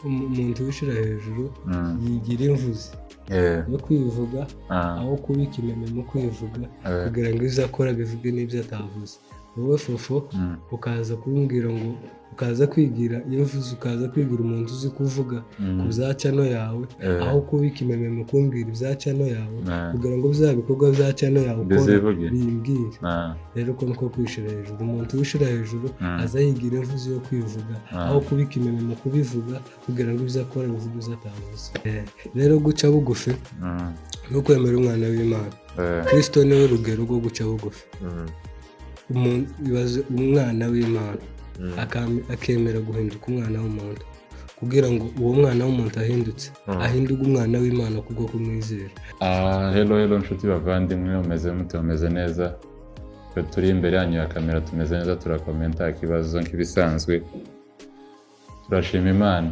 Umuntu wishira hejuru yigira imvuzi yo kwivuga aho kubika imeme mu kwivuga kugira ngo ibyo akora bivuge n'ibyo atavuze. Wowe fofo ukaza kumbwira ngo ukaza kwigira imvuzi, ukaza kwigira umuntu uzi kuvuga ku bya channel yawe, aho kubika imeme mu kumbwira ibya channel yawe kugira ngo bya bikorwa bya channel yawe ukora Bizivuge. bimbwire. Rero uko niko kwishira hejuru. Umuntu wishira hejuru aza yigira imvuzi yo kwivuga aho kubika imeme mu kubivuga kugira ngo ibyo akora bivuge ibyo atavuze. Rero guca bugufi no kwemera umwana w'Imana, Kirisito niwe rugero rwo guca bugufi. Ibaze umwana w'Imana akemera guhinduka umwana w'umuntu kugira ngo uwo mwana w'umuntu ahindutse ahinduke umwana w'Imana kubwo kumwizera. Ah, hello hello nshuti bavandimwe, mumeze mute? Mumeze neza? Twe turi imbere yanyu ya kamera tumeze neza, turakomeye, nta kibazo nk'ibisanzwe, turashima Imana.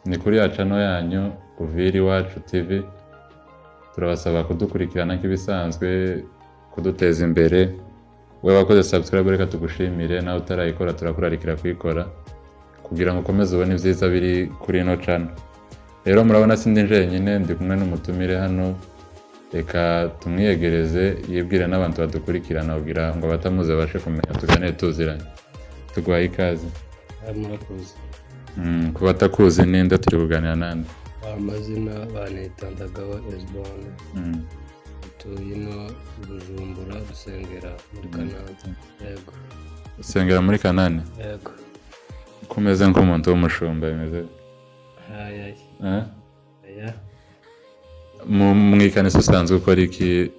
Ni kuri ya channel yanyu Uvira Iwacu TV. Turabasaba kudukurikirana nk'ibisanzwe, kuduteza imbere. Wowe wakoze subscribe, reka tugushimire. Nawe utarayikora, turakurarikira kuyikora kugira ngo ukomeze ubone ibyiza biri kuri ino channel. Rero murabona sindi njyenyine, ndi kumwe n'umutumire hano. Reka tumwiyegereze yibwire n'abantu badukurikirana kugira ngo abatamuzi babashe kumenya, tuganire tuziranye. Tuguhaye ikaze. Ah, murakoze. Ku batakuzi, ninde turi kuganira nande? Amazina banita Ndagawa Esbone. Dutuye ino i Bujumbura, dusengera muri Kanani, yego. Usengera muri Kanani? Yego. Ko umeze nk'umuntu w'umushumba, bimeze Ayayi. Eh? Aya. Mu ikanisa usanzwe ukora iki?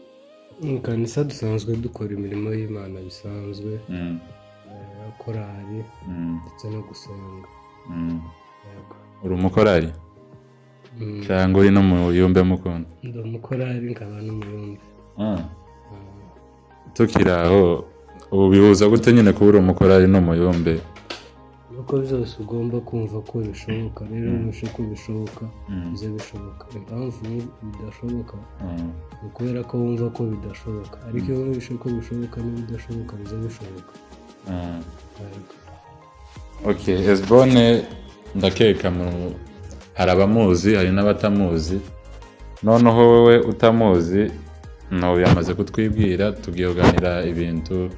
Mu kanisa dusanzwe dukora imirimo y'Imana bisanzwe, korali ndetse no gusenga. Yego. Uri umukorari Mm. cyangwa uri no mu yumbe mukunda? Ndi umukorari nkaba n'umuyumbe. Ah. Tukiri aho, ubu bihuza gute nyine kuba uri umukorari n'umuyumbe? Nuko byose ugomba kumva ko bishoboka. Rero wumvishe ko bishoboka, bize bishoboka. Impamvu bidashoboka ni ukubera ko wumva ko bidashoboka, ariko iyo wumvishe ko bishoboka, n'ibidashoboka biza bishoboka. Yego. Okay, Esbone, ndakeka mu hari abamuzi, hari n'abatamuzi. Noneho wowe utamuzi, no yamaze kutwibwira, tugiye kuganira ibintu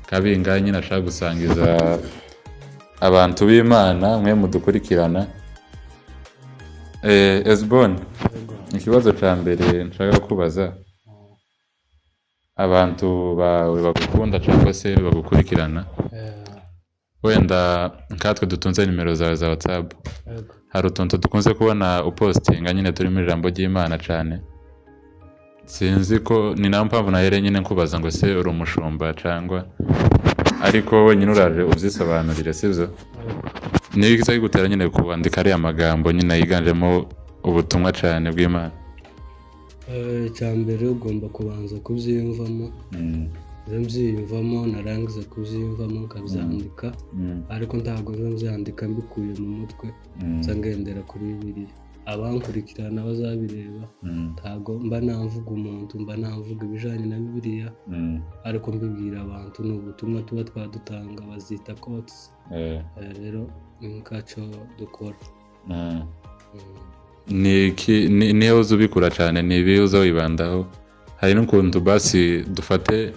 kabingahe nyine ashaka gusangiza abantu b'Imana mwe mudukurikirana. Esbone, Yego. ikibazo cya mbere nshaka kubaza abantu bawe bagukunda cyangwa se bagukurikirana, wenda nkatwe dutunze nimero zawe za WhatsApp, hari utuntu dukunze kubona upostinga nyine turimo ijambo ry'Imana cyane. Sinzi ko ni nayo mpamvu nahereye nyine nkubaza ngo se uri umushumba cyangwa, ariko wenyine uraje ubyisobanurire, sibyo? Yego. Niyo iza bigutera nyine kwandika ariya magambo nyine yiganjemo ubutumwa cyane bw'Imana? Icya mbere ugomba kubanza kubyiyumvamo. Nza mbyiyumvamo, narangiza kubyiyumvamo nkabyandika, ariko ntabwo nza mbyandika mbikuye mu mutwe. Nza ngendera kuri Bibiliya. Abankurikirana bazabireba, ntabwo mba namvuga umuntu, mba namvuga ibijyanye na Bibiliya, ariko mbibwira abantu. Ni ubutumwa tuba twadutanga, bazita quotes. Rero ni nkacyo dukora. Ni iki niyo uza ubikura cyane? Ni ibihe uza wibandaho? Hari n'ukuntu basi dufate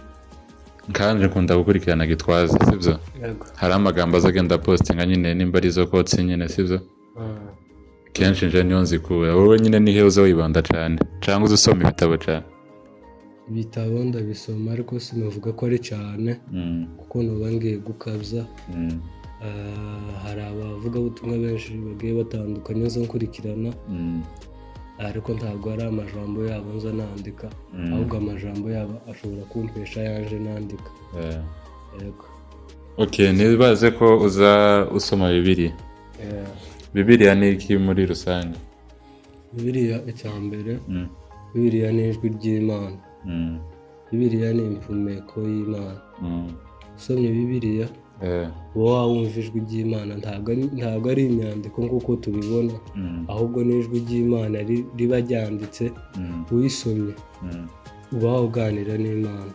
nkanje nkunda gukurikirana Gitwaza, sibyo? Yego. Hari amagambo aza agenda postinga nyine, nimba ari izo quotes nyine, sibyo? Ah. Kenshi nje niyo nzikura. Wowe nyine nihe uza wibanda cyane, cyangwa uza usoma ibitabo cyane? Ibitabo ndabisoma, ariko sinavuga ko ari cyane, kuko nuba ngiye gukabya. Ah, hari abavugabutumwa benshi bagiye batandukanye nza nkurikirana, ariko ntabwo ari amajambo yabo nza nandika, ahubwo amajambo yabo ashobora kumpesha ayanje nandika. Yego. Okay, ntibaze ko uza usoma Bibiliya. Bibiliya ni iki muri rusange? Bibiliya, icya mbere, Bibiliya ni ijwi ry'Imana. Bibiliya ni impumeko y'Imana. Usomye Bibiliya, uba wawumva ijwi ry'Imana. Ntabwo ari inyandiko nk'uko tubibona, ahubwo ni ijwi ry'Imana riba ryanditse. Uyisomye, uba wawuganira n'Imana.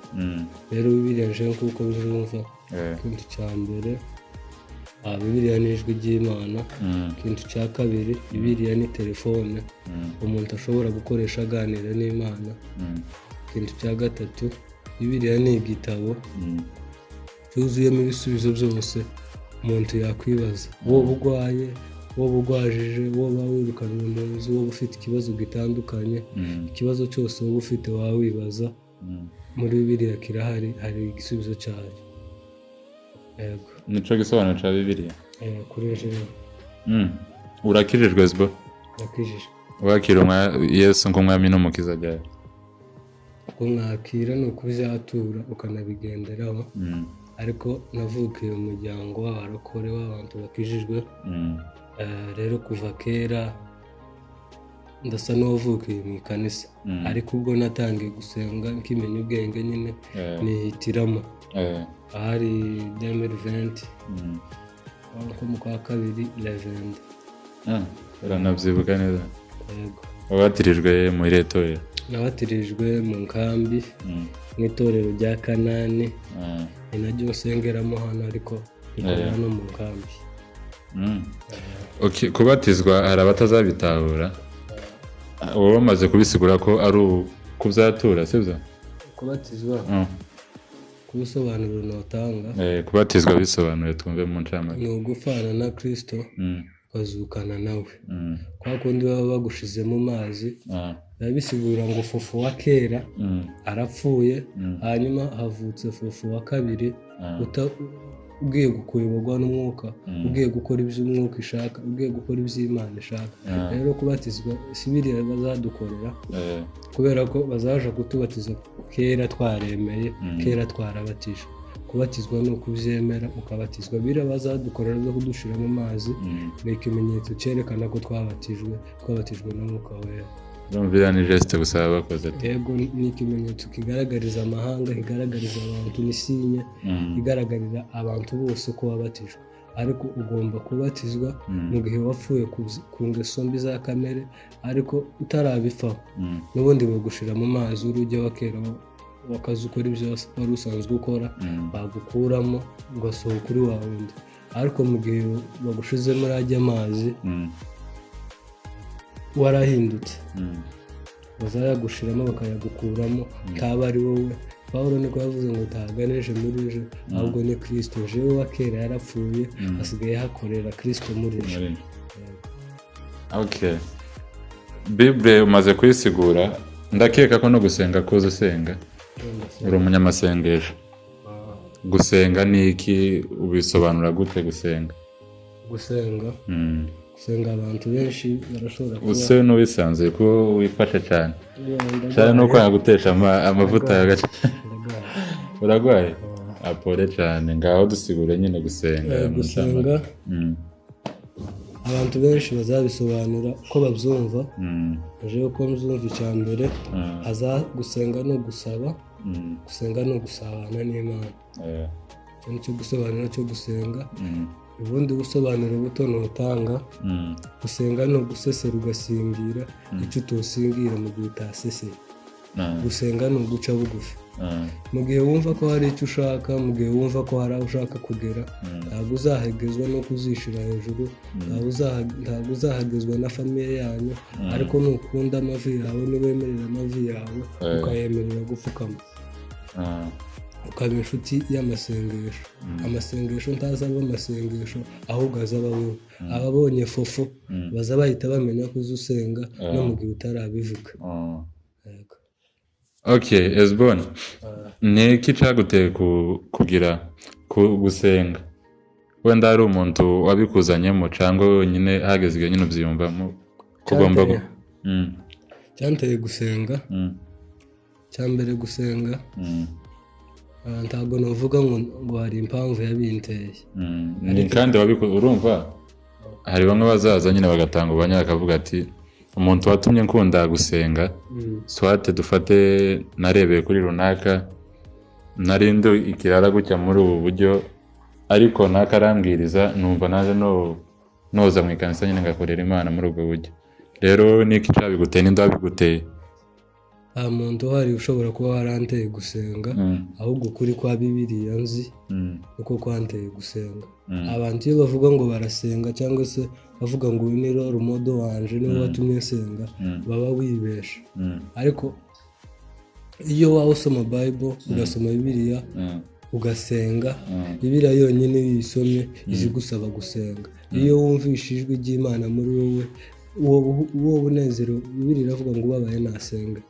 Rero Bibiliya nje nk'uko mbyumva, ikintu cya mbere Bibiliya ni ijwi ry'Imana. Ikintu cya kabiri, Bibiliya ni telefone umuntu ashobora gukoresha aganira n'Imana. Ikintu cya gatatu, Bibiliya ni igitabo cyuzuyemo ibisubizo byose umuntu yakwibaza. Wowe urwaye, wowe urwajije, wowe wirukanwe mu nzu, wowe ufite ikibazo gitandukanye, ikibazo cyose wowe ufite waba wibaza, muri Bibiliya kirahari, hari igisubizo cyayo. Yego. Nico gisobanuro cya Bibiliya? Kuri jewe. Urakijijwe, Ezbo? Nakijijwe. Wakira Yesu nk'umwami n'umukiza ryari? Kumwakira ni ukubyatura ukanabigenderaho. Ariko navukiye mu muryango w'abarokore, w'abantu bakijijwe. Rero kuva kera ndasa n'uwavukiye mu ikanisa. Ariko ubwo natangiye gusenga nkimenya ubwenge nyine, nihitiramo ahari 2020, nko mu kwa kabiri 11. Uranabyibuka neza. Yego. Wabatirijwe muri irihe torero? Nabatirijwe mu nkambi, mu itorero rya Kanani. Ni naryo nsengeramo hano, ariko rikorera no mu nkambi. Okay, kubatizwa hari abatazabitahura. Wowe wamaze kubisigura ko ari ukubyatura, sibyo? Kubatizwa, kubisobanuro notanga, Kubatizwa bisobanuye twumve mu ncamake. Ni ugupfana na Kristo, ukazukana nawe. Kwa kundi baba bagushize mu mazi, biba bisigura ngo Fufu wa kera arapfuye, hanyuma havutse Fufu wa kabiri, ugiye kuyoborwa n'umwuka, ugiye gukora ibyo umwuka ishaka, ugiye gukora ibyo Imana ishaka. Rero kubatizwa si biriya bazadukorera, kubera ko bazaja kutubatiza kera twaremeye, kera twarabatijwe. Kubatizwa ni ukubyemera ukabatizwa. Biriya bazadukorera byo kudushira mu mazi ni ikimenyetso cyerekana ko twabatijwe, twabatijwe n'Umwuka Wera. Urumva iriya ni geste gusa baba bakoze. Yego, ni ikimenyetso kigaragariza amahanga, kigaragariza abantu, ni signe igaragarira abantu bose ko wabatijwe. Ariko ugomba kubatizwa mu gihe wapfuye ku ngeso mbi za kamere, ariko utarabipfaho, n'ubundi bagushira mu mazi urujya wa kera wakaza ukora ibyo wari usanzwe ukora, bagukuramo ugasohoka uri wa wundi. Ariko mu gihe bagushizemo ajya amazi warahindutse, bazayagushiramo bakayagukuramo, ntaba ari wowe. Pawulo niko yavuze ngo ntaganije muri je, ahubwo ni Kirisito. Jewe wa kera yarapfuye, hasigaye hakorera Kirisito muri je. Okay, Bible umaze kuyisigura. Ndakeka ko no gusenga kuza usenga, uri umunyamasengesho. Gusenga ni iki? Ubisobanura gute gusenga? Gusenga, gusenga abantu benshi barashobora kuba Use n'ubisanzuye ko wifashe cyane cyane no kwanga gutesha amavuta ya gace. Ndagwaye. Uragwaye? Apore cyane. Ngaho dusigure nyine gusenga mu Gusenga, ncamake. Abantu benshi bazabisobanura uko babyumva. Jewe uko mbyumva, icya mbere, aza gusenga ni ugusaba. Gusenga ni ugusabana n'Imana. Icyo ni cyo gusobanura cyo gusenga. Ubundi busobanuro buto ntutanga, gusenga ni ugusesera ugasingira icyo utosingira mu gihe utaseseye. Gusenga ni uguca bugufi. Mu gihe wumva ko hari icyo ushaka, mu gihe wumva ko hari aho ushaka kugera, ntabwo uzahagezwa no kuzishira hejuru, ntabwo uzahagezwa na famille yanyu. Ariko nukunda amavi yawe, niwemerera amavi yawe, ukayemerera gupfukama, ukaba inshuti y'amasengesho, amasengesho ntazaba amasengesho, ahubwo azaba wowe. Ababonye Fofo baza bahita bamenya ko uzi usenga no mu gihe utarabivuga. Yego. Okay, Esbon, ni iki cyaguteye kugira gusenga? Wenda hari umuntu wabikuzanyemo, cyangwa wenyine hageze igihe nyine ubyiyumvamo ko ugomba Cyanteye gusenga, cya mbere gusenga, ntabwo navuga ngo hari impamvu yabinteye. Ni kandi urumva hari bamwe bazaza nyine bagatanga ubuhamya, bakavuga ati umuntu watumye nkunda gusenga, swate dufate narebeye kuri runaka, nari ndi ikirara gutya muri ubu buryo, ariko naka arambwiriza numva naje no noza mu ikanisa nyine ngakorera Imana muri ubwo buryo. Rero niki cyabiguteye? Ninde wabiguteye? Nta muntu uhari ushobora kuba waranteye gusenga, ahubwo ukuri kwa Bibiliya nzi uko kwanteye gusenga. Abantu iyo bavuga ngo barasenga cyangwa se bavuga ngo uyu ni role model wanje, niwe watumye nsenga, baba wibesha. Ariko iyo waba usoma Bible, ugasoma Bibiliya, ugasenga, Bibiliya yonyine iyo uyisomye izi gusaba gusenga. Iyo wumvishe ijwi ry'Imana muri wowe, uwo bunezero, Bibiliya iravuga ngo ubabaye nasenga,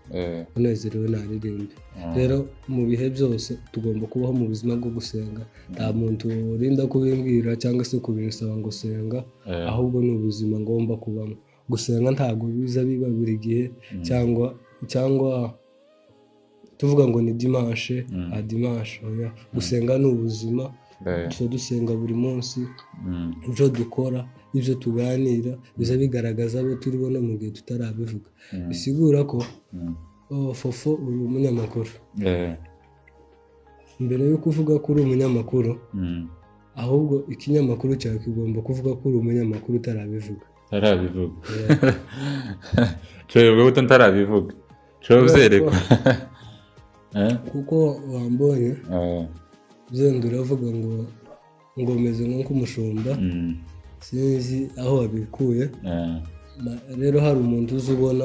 unezerewe naririmbe. Rero mu bihe byose tugomba kubaho mu buzima bwo gusenga. Nta muntu urinda kubimbwira cyangwa se kubinsaba ngo senga, ahubwo ni ubuzima ngomba kubamo. Gusenga ntabwo biza biba buri gihe, cyangwa tuvuga ngo ni dimanche a dimanche. Oya, gusenga ni ubuzima. Tuba dusenga buri munsi. Ibyo dukora, ibyo tuganira, biza bigaragaza abo turi bo no mu gihe tutarabivuga. Bisigura ko oh, Fofo, uri umunyamakuru. Mbere yo kuvuga ko uri umunyamakuru, ahubwo ikinyamakuru cyawe kigomba kuvuga ko uri umunyamakuru utarabivuga. Ntarabivuga. Nshobora ubwo buto ntarabivuga, nshobora byerekwa. Eh? Kuko wambonye, byenda uravuga ngo meze nk'umushumba. Sinzi aho wabikuye. Rero hari umuntu uzi ubona,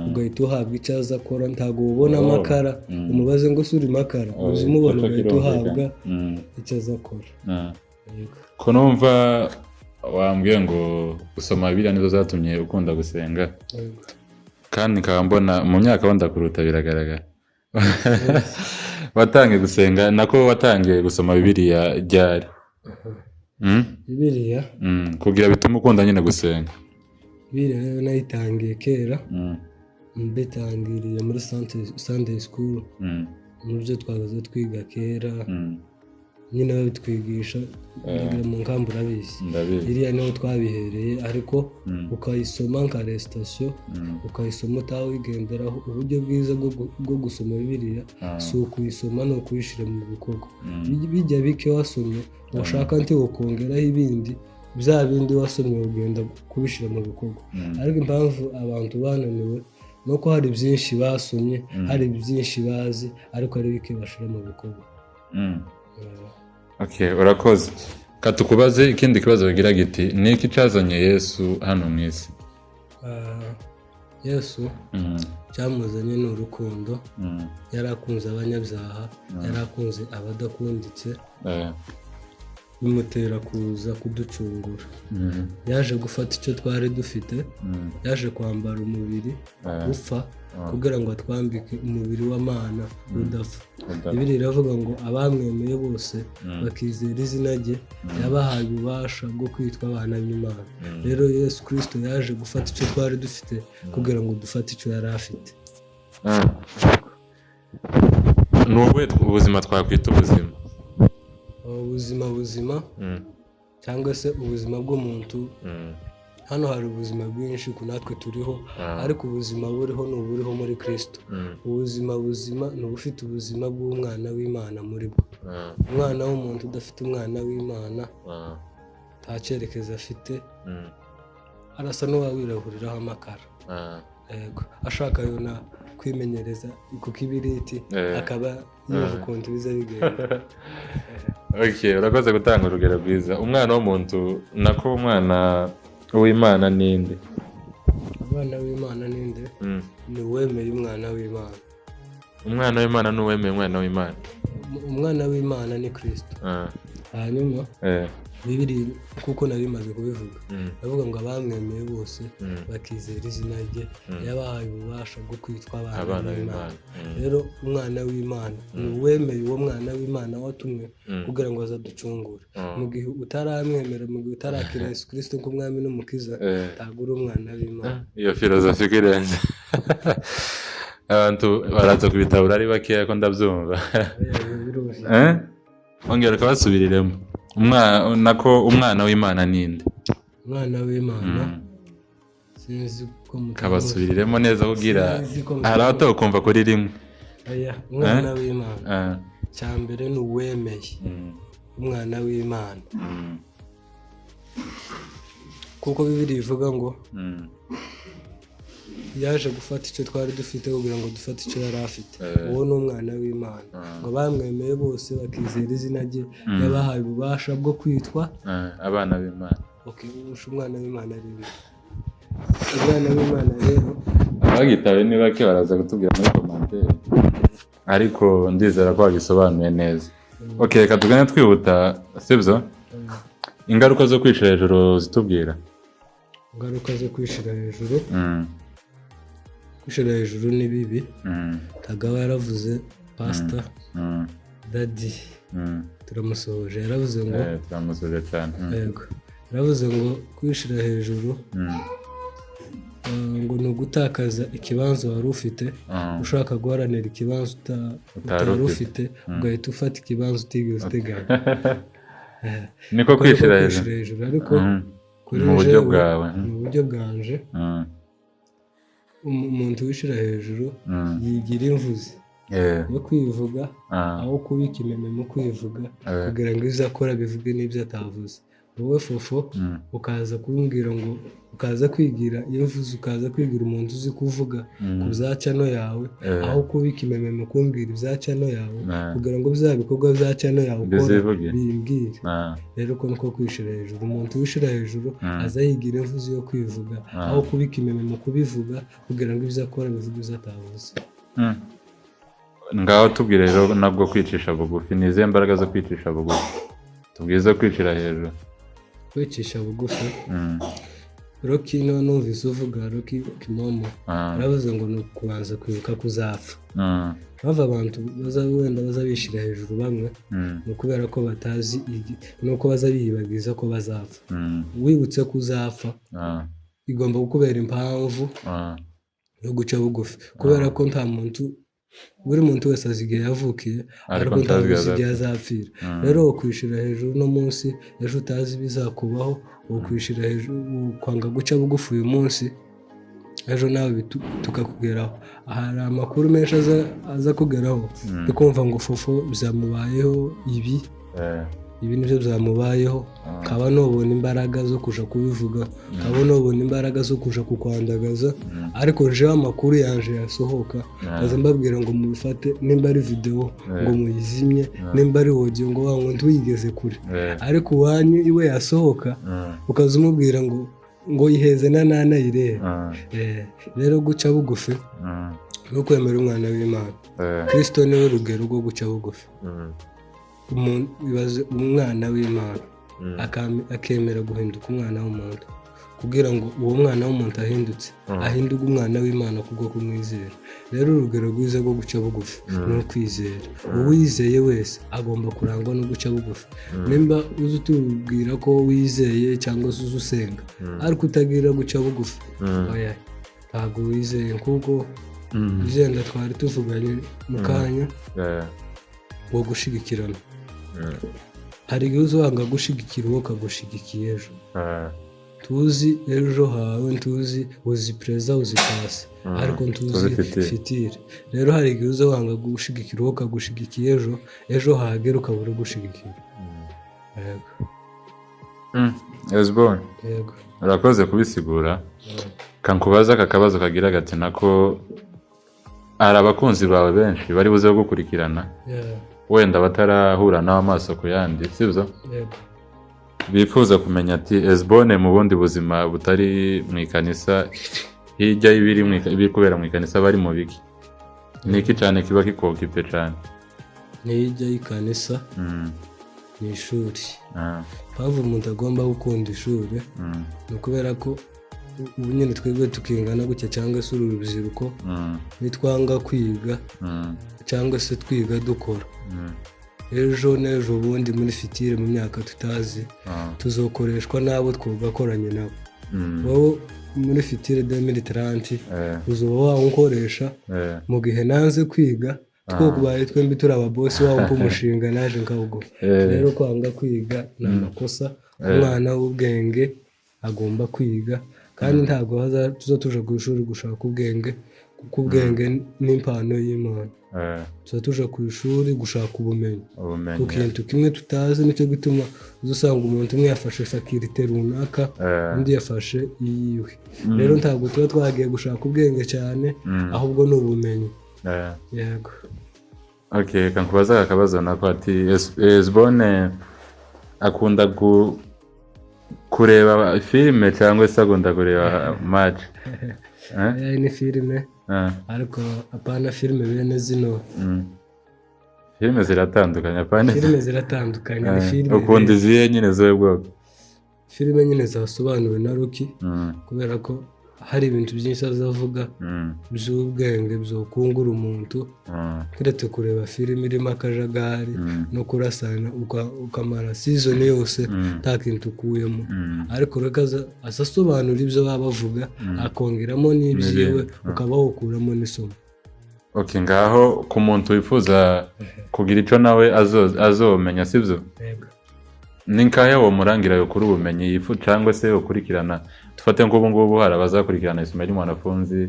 ugahita uhabwa icyo aza akora. Ntabwo ubona amakara, umubaze ngo se uri makara? Uzi umubona, icyo ugahita kirumvikana. uhabwa icyo aza akora. Yego. Ko numva wambwiye ngo gusoma Bibiliya nizo zatumye ukunda gusenga, Yego. kandi nkaba mbona mu myaka wenda kuruta, biragaragara. Watangiye gusenga, nako watangiye gusoma Bibiliya ryari? Bibiliya? Kugira bitume ukunda nyine gusenga. Bibiliya rero nayitangiye kera. Mbitangiriye muri Sunday school, mu byo twahoze twiga kera, nyine babitwigisha, ndagira mu nkambi, urabizi. Ndabizi. Iriya niho twabihereye, ariko ukayisoma nka récitation, ukayisoma utawigenderaho. Uburyo bwiza bwo gusoma Bibiliya si ukuyisoma, ni ukuyishyira mu bikorwa. Bijya bike wasomye, washaka ntiwokongeraho ibindi, bya bindi wasomye ugenda kubishyira mu bikorwa. Ariko impamvu abantu bananiwe ni uko hari byinshi basomye, hari byinshi bazi, ariko ari bike bashyira mu bikorwa. Okay, urakoze. Katukubaze ikindi kibazo kigira giti: ni iki cyazanye Yesu hano mu isi? Ah, Yesu cyamuzanye ni urukundo. Yari akunze abanyabyaha, yari akunze abadakunditse, bimutera kuza kuducungura. Yaje gufata icyo twari dufite, yaje kwambara umubiri upfa kugira ngo atwambike umubiri w'amana udapfa. Udapfa. Bibiliya iravuga ngo abamwemeye bose bakizera izina rye, yabahaye ububasha bwo kwitwa abana b'Imana. Rero Yesu Kirisito yaje gufata icyo twari dufite kugira ngo dufate icyo yari afite. Ni ubuhe ubuzima twakwita ubuzima? Ubuzima buzima cyangwa se ubuzima bw'umuntu, hano hari ubuzima bwinshi ku natwe turiho, ariko ubuzima buriho ni uburiho muri Kirisito. Ubuzima buzima ni ubufite ubuzima bw'umwana w'Imana muri bwo. Umwana w'umuntu udafite umwana w'Imana nta cyerekezo afite, arasa n'uwawirahuriraho amakara. Yego, ashaka yona kwimenyereza ku kibiriti, akaba yumva ukuntu biza bigenda. Okay, urakoze gutanga urugero rwiza. Umwana w'umuntu, nako umwana w'Imana, ninde? Umwana w'Imana ninde? Ni uwemeye umwana w'Imana. Umwana w'Imana ni uwemeye umwana w'Imana. Umwana w'Imana ni Kirisito. Hanyuma Bibiri, kuko nari bimaze kubivuga, ndavuga ngo abamwemeye bose bakizera izina rye, yabahaye ububasha bwo kwitwa abana abana b'Imana. b'Imana. Rero umwana w'Imana ni uwemeye uwo mwana w'Imana watumwe kugira ngo azaducungure. Mu gihe utaramwemera, mu gihe utarakira Yesu Kirisito nk'umwami n'umukiza, ntabwo uri umwana w'Imana. Iyo filozofi ko irenze, abantu baraza kubitabura ari bakeya, ko ndabyumva. Biroroshye. Eh? Ongera ukabasubiriremo. Umwana, nako umwana w'Imana ninde? Umwana w'Imana, sinzi ko mutamuzi. Kabasubiriremo neza kugira Sinzi ko hari abatakumva kuri rimwe. Oya, umwana w'Imana cya mbere ni uwemeye umwana w'Imana, kuko Bibiri ivuga ngo Yaje gufata icyo twari dufite kugira ngo dufate icyo yari afite. Uwo ni umwana w'Imana. Ngo bamwemeye bose bakizera izina rye, yabahaye ububasha bwo kwitwa abana b'Imana. Okay, umwana w'Imana rero, umwana w'Imana rero. Abagitaye ni bake, baraza kutubwira muri commentaire, ariko ndizera ko wagisobanuye neza. Ok, reka tugane twihuta, sibyo? Ingaruka zo kwishyira hejuru zitubwira. Ingaruka zo kwishyira hejuru. Kwishyira hejuru ni bibi. Tagawa yaravuze, pasita Daddy, turamusohoje, yaravuze ngo Turamusoje cyane. Yego, yaravuze ngo kwishyira hejuru ngo ni ugutakaza ikibanza wari ufite, ushaka guharanira ikibanza utari utari ufite. ufite, ugahita ufata ikibanza utigeze uteganya. Niko Uko niko kwishyira kwishyira hejuru. hejuru, ariko kuri Mu buryo jewe, bwawe. mu buryo bwanje, umuntu wishyira hejuru yigira imvuzi yo kwivuga, aho kubika imeme mu kwivuga, kugira ngo ibyo akora bivuge n'ibyo atavuze. Wowe Fofo, ukaza kumbwira ngo ukaza kwigira imvuzi, ukaza kwigira umuntu uzi kuvuga ku bya channel yawe, aho kubika imeme mu kumbwira ibya channel yawe, kugira ngo bya bikorwa bya channel yawe ukora Bizivuge. bimbwire. Rero uko niko kwishyira hejuru. Umuntu wishyira hejuru aza yigira imvuzi yo kwivuga, aho kubika imeme mu kubivuga, kugira ngo ibyo akora bivuge ibyo atavuze. Ngaho tubwire rero nabwo kwicisha bugufi, ni izihe mbaraga zo kwicisha bugufi? Tubwire izo kwicira hejuru. Kwicisha bugufi, Rocky, niba numvise uvuga Rocky Kimomo, aravuze ngo ni ukubanza kwibuka kuzapfa. Mpamvu abantu baza wenda baza bishyira hejuru bamwe, ni ukubera ko batazi ni uko baza biyibagiza ko bazapfa. Wibutse ko uzapfa, igomba kukubera impamvu yo guca bugufi, kubera ko nta muntu, buri muntu wese azi igihe yavukiye, ariko ariko ntabwo ntazi uzi igihe azapfira. Rero ukwishyira hejuru uno munsi, ejo utazi ibizakubaho. Ukwishyira hejuru, kwanga guca bugufi uyu munsi, ejo nawe tukakugeraho. Hari amakuru menshi aza kugeraho, tukumva ngo Fofo byamubayeho ibi, ibi nibyo byamubayeho, kaba nubona imbaraga zo kuja kubivuga, kaba nubona imbaraga zo kuja kukwandagaza. Ariko jewe amakuru yanje yasohoka, kaza mbabwira ngo mubifate, nimba ari videwo ngo muyizimye, nimba ari audio ngo wa ngo ntuyigeze kure. Ariko iwanyu iwe yasohoka, ukaza umubwira ngo yiheze na nana yirebe. Rero guca bugufi no kwemera umwana w'Imana, Kristo niwe rugero rwo guca bugufi. Ibaze umwana w'Imana akemera guhinduka umwana w'umuntu, kugira ngo uwo mwana w'umuntu ahindutse ahinduke umwana w'Imana kubwo kumwizera. Rero urugero rwiza rwo guca bugufi ni ukwizera. Uwizeye wese agomba kurangwa no guca bugufi. Nimba uzi utubwira ko wizeye cyangwa se uzi usenga ariko utagira guca bugufi, oya, ntabwo wizeye, kuko uzenda twari tuvuganye mu kanya wo gushigikirana. Hari igihe uzanga gushigikira uwo kagushigikiye ejo. Tuzi ejo hawe, ntuzi, uzi présent, uzi passé, ariko ntuzi tuzi futur. Futur. Rero hari igihe uza wanga gushigikira uwo kagushigikiye ejo, ejo hagera ukabura ugushigikira. Yego. Ezbon, Yego. urakoze kubisigura. Kankubaza aka kabazo kagira gati nako hari abakunzi bawe benshi bari buze gukurikirana, wenda batarahura nawe amaso ku yandi, sibyo? Yego. Bifuza kumenya ati Ezbone mu bundi buzima butari mu ikanisa, hirya y'ibiri ibiri kubera mu ikanisa, bari mu biki? Ni iki cyane kiba kikokipe cyane? Hirya y'ikanisa ni ishuri. Impamvu umuntu agomba gukunda ishuri ni ukubera ko ubu nyine twebwe tukingana gutya, cyangwa se uru rubyiruko, nitwanga kwiga cyangwa se twiga dukora, ejo n'ejo bundi muri futur, mu myaka tutazi, tuzokoreshwa n'abo twugakoranye nabo. Wowe muri futur 2030 uzuba wawukoresha mu gihe nanze kwiga, twokubaye twembi turi ababosi, wawumpa umushinga naje nkawugura. Rero kwanga kwiga ni amakosa. Umwana w'ubwenge agomba kwiga, kandi ntabwo tuza tuja ku ishuri gushaka ubwenge. Kuko ubwenge n'impano y'Imana. Tuba tuja ku ishuri gushaka ubumenyi ku Ubumenyi. kintu kimwe tutazi. Nicyo gituma uza usanga umuntu umwe yafashe faculté runaka, undi yafashe iyiwe. Rero ntabwo tuba twagiye gushaka ubwenge cyane, ahubwo ni ubumenyi. Yego. Okay, reka nkubaze aka kabazo nako, ati Esbone akunda kureba filime cyangwa se akunda kureba match? Eh? Aya ni filime, ariko apana filime bene zino. Filime ziratandukanye, apana. Filime ziratandukanye, ni filime. Ukunda izihe nyine, z'ubu bwoko? Filime nyine zasobanuwe na Rocky, kubera ko hari ibintu byinshi azavuga by'ubwenge byokungura umuntu, keretse kureba filime irimo akajagari no kurasana, ukamara season yose nta kintu ukuyemo. Ariko reka aza asobanura ibyo baba bavuga, akongeramo n'ibyiwe, N'ibindi. Ukaba wakuramo n'isomo. Okay, ngaho ku muntu wifuza kugira icyo nawe azomenya, sibyo? Yego. Ni nkahe murangira kuri ubumenyi yifu cyangwa se ukurikirana? Dufate nk'ubu ngubu hari abazakurikirana Ismail Mwanafunzi,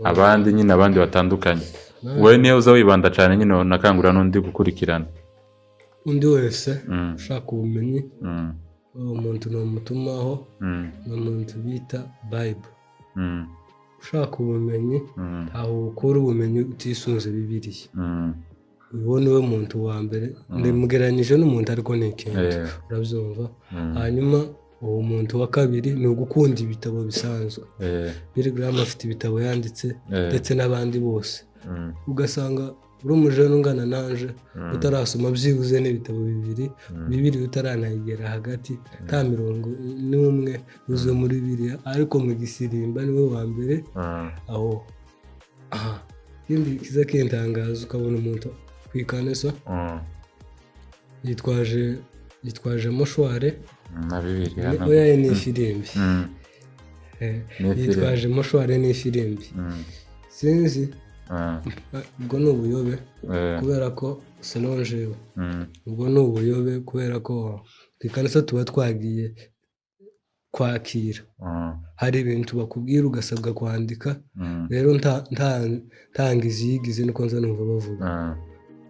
abandi nyine, abandi batandukanye. Wowe niyo uza wibanda cyane nyine, unakangurira n'undi gukurikirana. Undi wese ushaka ubumenyi, uwo muntu ni umutumaho, ni umuntu bita Bible. Ushaka ubumenyi, ntaho ukura ubumenyi utisunze Bibiliya. Uwo ni we muntu wa mbere ndamugereranyije n'umuntu, ariko ni ikintu, urabyumva. Hanyuma uwo muntu wa kabiri ni ugukunda ibitabo bisanzwe. Billy Graham afite ibitabo yanditse, ndetse n'abandi bose. Ugasanga uri umujene ungana nanje utarasoma byibuze n'ibitabo bibiri, bibiri utaranayigera hagati, nta mirongo n'umwe uzuye muri Bibiliya, ariko mu gisirimba niwe wa mbere. Aho aha ikindi kiza kintangaza, ukabona umuntu ku ikanisa yitwaje mouchoir Na Bibiliya. Oya, ni ifirimbi. Ni ifirimbi. Yitwaje mouchoir n'ifirimbi, sinzi. Ubwo ni ubuyobe, kubera ko selon jewe, ubwo ni ubuyobe, kubera ko ku ikanisa tuba twagiye kwakira. Hari ibintu bakubwira ugasabwa kwandika. Rero ntanga iziyigize, niko nza numva bavuga.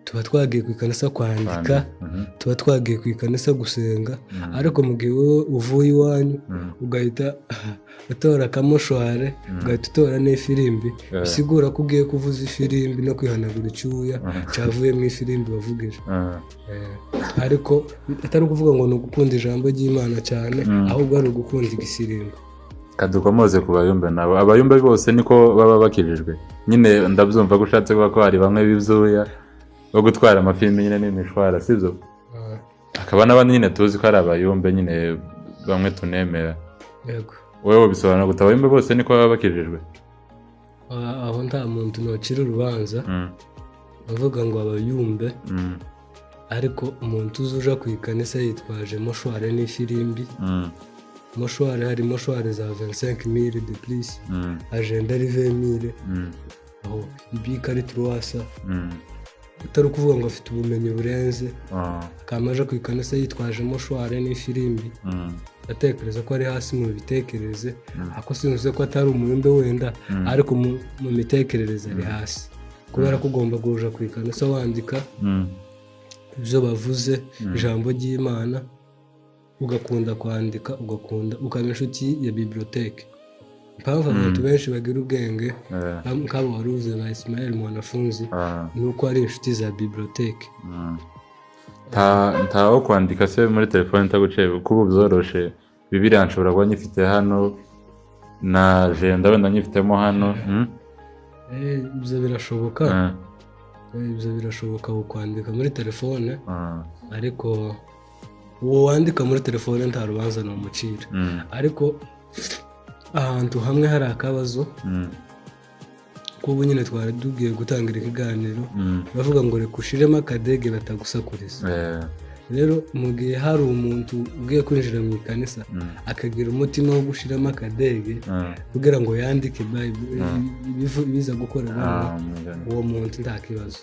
Tuba twagiye ku ikanisa kwandika, tuba twagiye ku ikanisa gusenga, ariko mu gihe wowe uvuye iwanyu ugahita utora akamouchoir, ugahita utora n'ifirimbi, bisigura ko ugiye kuvuza ifirimbi no kwihanagura icyuya cyavuye mu ifirimbi wavugije. Ariko atari ukuvuga ngo ni ugukunda ijambo ry'Imana cyane, ahubwo ari ugukunda igisirimba. Kadukomoze ku bayumbe nabo. Abayumbe bose niko baba bakijijwe nyine? Ndabyumva ko ushatse kuvuga ko hari bamwe b'ibyuya bo gutwara amafilimi nyine n'imishwara, sibyo? Hakaba n'abandi nyine tuzi ko ari abayumbe nyine, bamwe tunemera. Yego. Wowe bisobanura guta abayumbe bose niko baba bakijijwe? Aho nta muntu nocira urubanza avuga ngo abayumbe, ariko umuntu uzi uja ku ikanisa yitwaje mouchoir n'ifirimbi, mouchoir, hari mouchoir za 25 mille de plus, agenda ari 20 mille, aho ibika ari turuwasa, utari ukuvuga ngo afite ubumenyi burenze, akaba aje ku ikanisa yitwaje mouchoir n'ifirimbi, atekereza ko ari hasi mu bitekerereze. Ako sinvuze ko atari umuyumbe wenda, ariko mu mitekerereze ari hasi, kubera ko ugomba kuja ku ikanisa wandika ibyo bavuze, ijambo ry'Imana, ugakunda kwandika, ugakunda, ukaba inshuti ya bibliothèque. Impamvu abantu benshi bagira ubwenge, nk'abo wari uvuze ba Ismael Mwanafunzi, ni uko ari inshuti za bibliothèque. Ntawo kwandika se muri telefone itaguciye? Kuko ubu byoroshe, Bibiliya nshobora kuba nyifite hano na agenda wenda nyifitemo hano. Ibyo birashoboka. Ibyo birashoboka kwandika muri telefone, ariko uwo wandika muri telefone nta rubanza numucira. Ariko ahantu hamwe hari akabazo, kubu nyine twari tugiye gutangira ikiganiro, bavuga ngo reka ushiremo akadege batagusakuriza. Rero mu gihe hari umuntu ugiye kwinjira mu ikanisa, akagira umutima wo gushiramo akadege kugira ngo yandike Bible, ibiza gukorerwamo, uwo muntu nta kibazo.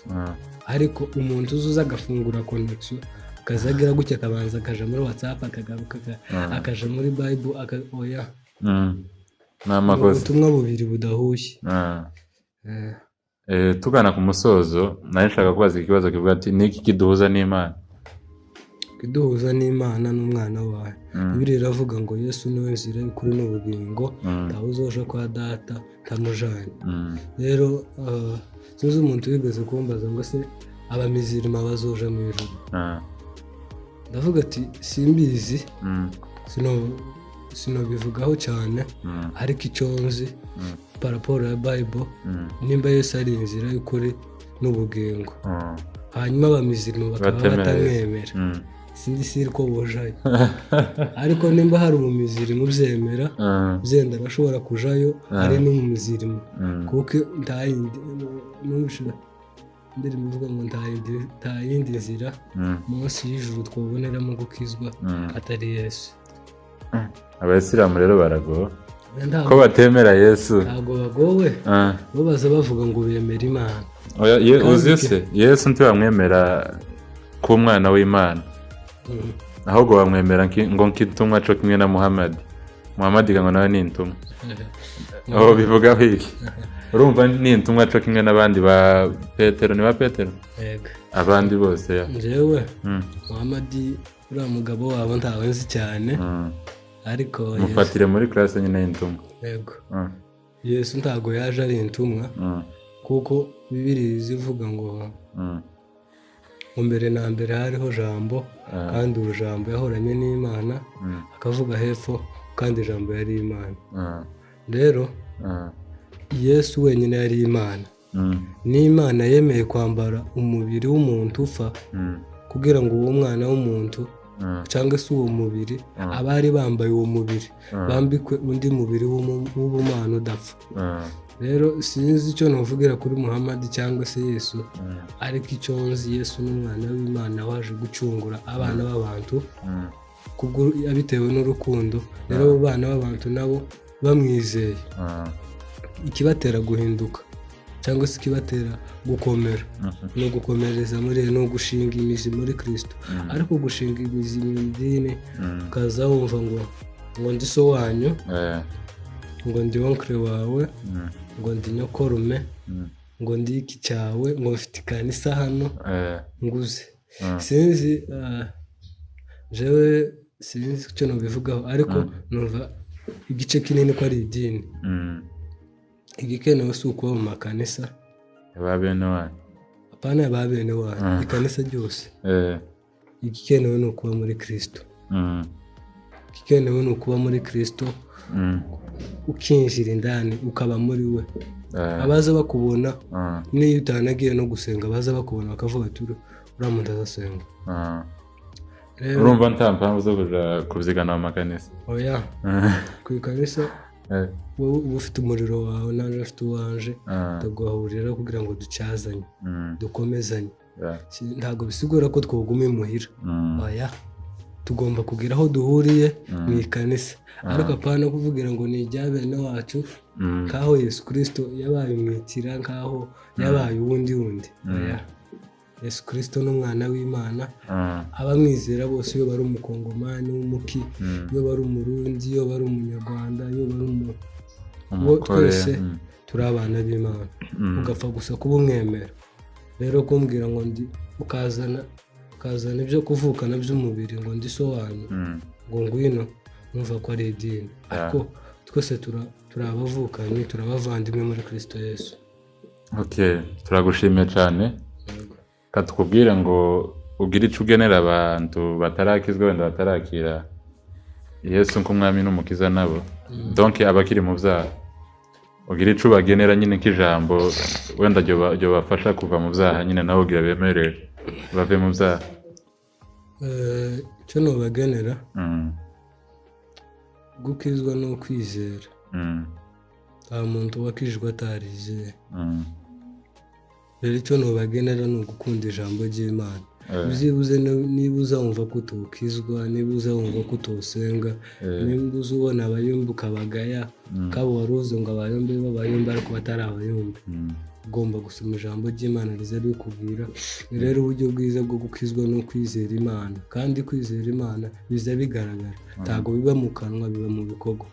Ariko umuntu uza agafungura connexion, akazagira gutya, akabanza akaja muri WhatsApp, akagaruka, akaja muri Bible, oya. Ni amakosa. Ubutumwa bubiri budahuye. Tugana ku musozo, nari nshaka kubaza ikibazo kivuga ati niki kiduhuza n'Imana? Iduhuza n'Imana n'umwana wayo. Bibiliya iravuga ngo Yesu niwe nzira y'ukuri n'ubugingo, ntawe uzoja kwa data ntamujanye. Rero sinzi umuntu wigeze kumbaza ngo se abamizirima bazoja mu ijuru. Ndavuga ati simbizi, sinobivugaho cyane, ariko icyo nzi par rapport ya Bible, nimba Yesu ari inzira y'ukuri n'ubugingo, hanyuma abamizirima bakaba Batemera Yesu. batamwemera, sinzi siri ko bojayo. Ariko nimba hari umumizirima ubyemera, byenda arashobora kujayo, ari n'umumizirima, kuko nta yindi numvise indirimbo ivuga ngo nta yindi nzira munsi y'ijuru twaboneramo gukizwa atari Yesu. Abayisilamu rero baragowe Ntabwo ko batemera Yesu. Ntabwo bagowe, bo baza bavuga ngo bemera Imana. Oya, Kandi uzi se Yesu ntibamwemera k'umwana w'Imana, ahubwo bamwemera ngo nk'intumwa co kimwe na Muhammad. Muhammad ngo nawe ni intumwa. Aho bivuga iki? Urumva ni intumwa co kimwe n'abandi ba Petero, ni ba Petero, Yego. abandi bose ya. Njyewe Muhammad, uriya mugabo wabo, ntawe nzi cyane, ariko Yesu, Mufatire muri classe nyine y'intumwa. Yego. Yesu ntabwo yaje ari intumwa, kuko Bibiliya ivuga ngo ngo mbere na mbere hariho Jambo, kandi uwo Jambo yahoranye n'Imana, akavuga hepfo kandi Ijambo yari Imana. Rero Yesu wenyine yari Imana, n'Imana yemeye kwambara umubiri w'umuntu upfa kugira ngo uwo mwana w'umuntu, cyangwa se uwo mubiri, abari bambaye uwo mubiri bambikwe undi mubiri w'ubumana udapfa. Rero sinzi icyo navugira kuri Muhammad cyangwa se Yesu, ariko icyo nzi, Yesu ni umwana w'Imana waje gucungura abana b'abantu kubwo bitewe n'urukundo. Rero abo bana b'abantu nabo bamwizeye, ikibatera guhinduka cyangwa se ikibatera gukomera ni ugukomereza muri, ni ugushinga imizi muri Kirisito. Ariko gushinga imizi mu idini, ukaza wumva ngo ndi so wanyu, ngo ndi oncle wawe, ngo ndi nyokorume, ngo ndi iki cyawe, ngo mfite ikanisa hano, nguze, sinzi, jewe sinzi icyo nabivugaho, ariko numva igice kinini ko ari idini. Igikenewe si ukuba mu makanisa. Ba bene wanyu. Apana ba bene wanyu, ikanisa ryose. Igikenewe ni ukuba muri Kirisito. Igikenewe ni ukuba muri Kirisito, ukinjira indani ukaba muri we. Abaza bakubona, n'iyo utanagiye no gusenga, baza bakubona bakavuga ati uriya muntu azasenga. Rero Urumva nta mpamvu zo kuja kubyigana mu makanisa. Oya, ku ikanisa wowe uba ufite umuriro wawe, nanjye afite uwanje, tugahurira kugira ngo ducyazanye, dukomezanye. Ntabwo bisigura ko twoguma imuhira. Oya, tugomba kugira aho duhuriye mu ikanisa, ariko apana kuvugira ngo ni irya bene wacu, nk'aho Yesu Kirisito yabaye umwitira, nk'aho yabaye uwundi wundi. Oya, Yesu Kirisito ni umwana w'Imana. Abamwizera bose, iyo bari umukongomani w'umuki, iyo bari umurundi, iyo bari umunyarwanda, iyo bari bo, Umukore, twese turi abana b'Imana. Ugapfa gusa kuba umwemera. Rero kumbwira ngo ndi, ukazana ibyo kuvukana by'umubiri, ngo ndi so wanyu, ngo ngwino, numva ko ari idini. Ariko twese turi abavukanyi, turi abavandimwe muri Kirisito Yesu. Okay, turagushimiye cyane. Katukubwire ngo ugire icyo ugenera abantu batarakizwa, wenda batarakira Yesu nk'umwami n'umukiza nabo, donc abakiri mu byaha, ugira icyo ubagenera nyine nk'ijambo wenda ryobafasha kuva mu byaha nyine, nabo ugira bemerere bave mu byaha. Icyo nubagenera, gukizwa ni ukwizera. Nta muntu wakijijwe atarizeye. Rero icyo nubagenera ni ugukunda ijambo ry'Imana. Byibuze niba uzumva ko utukizwa, niba uzumva ko utosenga, niba uza ubona abayumba ukabagaya, kabo wari uzi ngo abayumbe b'abayumbe ariko batari abayumbe, ugomba gusoma ijambo ry'Imana riza rikubwira. Rero uburyo bwiza bwo gukizwa ni ukwizera Imana, kandi kwizera Imana biza bigaragara, ntabwo biba mu kanwa, biba mu bikorwa.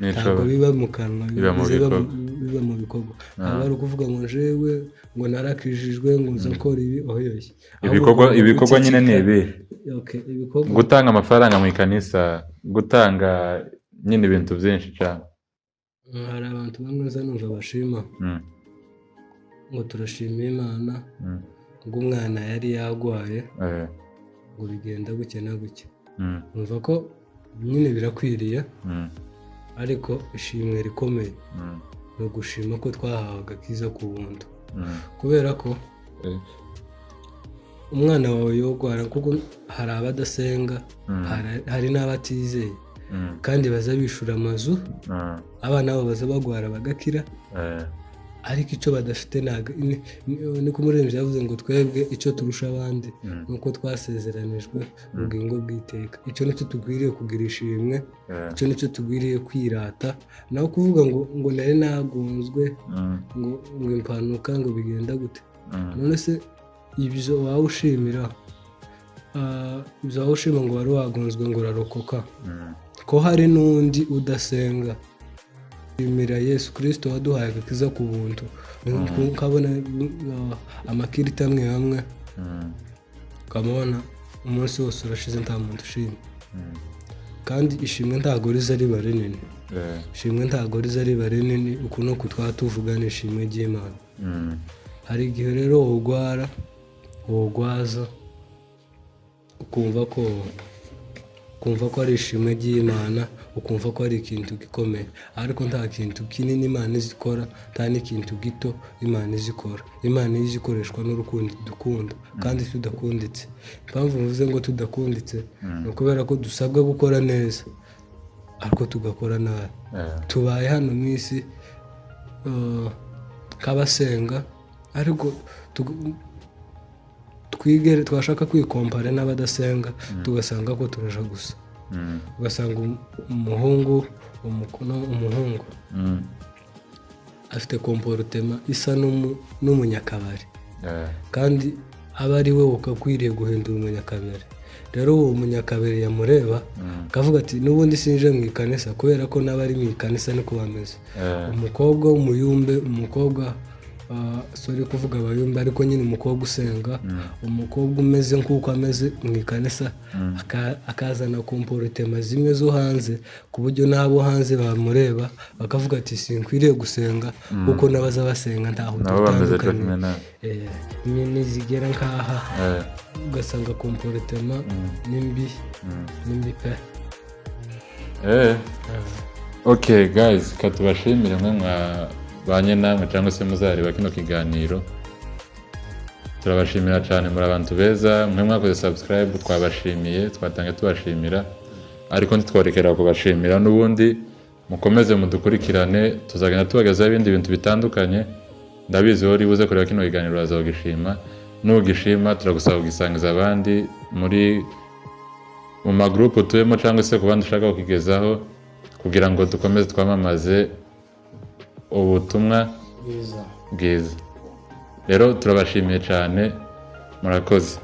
Nico Ntabwo biba mu kanwa, Biba mu biza bikorwa. Biba mu bikorwa. Ntabwo ari ukuvuga ngo jewe ngo narakijijwe, ngo nza nkora ibi, oyoye. Ahubwo Ibikorwa, ugomba ibikorwa nyine ni guceceka. ibi. Okay, ibikorwa. Gutanga amafaranga mu ikanisa, gutanga nyine ibintu byinshi cyane. Hari abantu bamwe nza numva bashima ngo turashima Imana, ngo umwana yari yarwaye, ngo bigenda gutya na gutya. Numva ko nyine birakwiriye, ariko ishimwe rikomeye ni ugushima ko twahawe agakiza ku buntu, kubera ko umwana wawe yogwara, kuko hari abadasenga, hari n'abatizeye, kandi baza bishura amazu, abana babo baza bagwara bagakira, ariko icyo badafite ntabwo niko umuririmbyi yavuze ngo twebwe icyo turusha abandi ni uko twasezeranijwe ubugingo bw'iteka. Icyo nicyo tugwiriye kugira ishimwe, icyo nicyo tugwiriye kwirata. Naho kuvuga ngo nari nagonzwe, ngo impanuka, ngo bigenda gute, none se ibyo waba ushimira, ibyo waba ushima ngo wari wagonzwe ngo urarokoka, ko hari n'undi udasenga? Shimira Yesu Kirisito waduhaye agakiza ku buntu. Ukabona amakirita amwe amwe, ukamubona umunsi wose urashize nta muntu ushima. Kandi ishimwe ntabwo riza riba rinini. Ishimwe ntabwo riza riba rinini. Uku ni uku twaba tuvuga, ni ishimwe ry'Imana. Hari igihe rero wogwara, wogwaza, ukumva ko ari ishimwe ry'Imana, ukumva ko ari ikintu gikomeye, ariko nta kintu kinini Imana izi ikora, nta n'ikintu gito Imana izi ikora. Imana izi ikoreshwa n'urukundo dukunda kandi tudakunditse. Impamvu mvuze ngo tudakunditse ni ukubera ko dusabwa gukora neza ariko tugakora nabi. Tubaye hano mu isi nk'abasenga, ariko twigere twashaka kwikompara n'abadasenga, tugasanga ko turaja gusa. Ugasanga umuhungu umukono umuhungu afite comportement isa n'umunyakabari, kandi aba ari we ukakwiriye guhindura umunyakabari. Rero uwo munyakabari yamureba akavuga ati n'ubundi sinje mu ikanisa, kubera ko n'abari mu ikanisa niko bameze. Umukobwa w'umuyumbe, umukobwa, sorry kuvuga abayumbe, ariko nyine umukobwa usenga, umukobwa umeze nk'uko ameze mu ikanisa, akazana comportement zimwe zo hanze, ku buryo n'abo hanze bamureba bakavuga ati sinkwiriye gusenga kuko n'abaza basenga ntaho Nabo bameze dutandukanye. Kimwe nawe. Nizigera nk'aha, ugasanga comportement ni mbi, ni mbi pe. Ok guys, ka tubashimire mwe mwabanye namwe cyangwa se muzareba kino kiganiro. Turabashimira cyane, muri abantu beza. Mwe mwakoze subscribe, twabashimiye, twatangiye tubashimira, ariko ntitworekera kubashimira n'ubundi. Mukomeze mudukurikirane, tuzagenda tubagezaho ibindi bintu bitandukanye. Ndabizi wowe uri buze kureba kino kiganiro uraza kugishima. Nugishima, turagusaba kugisangiza abandi muri mu magurupe utuyemo cyangwa se ku bandi ushaka kukigezaho, kugira ngo dukomeze twamamaze ubutumwa bwiza. Bwiza. Rero turabashimiye cyane, murakoze.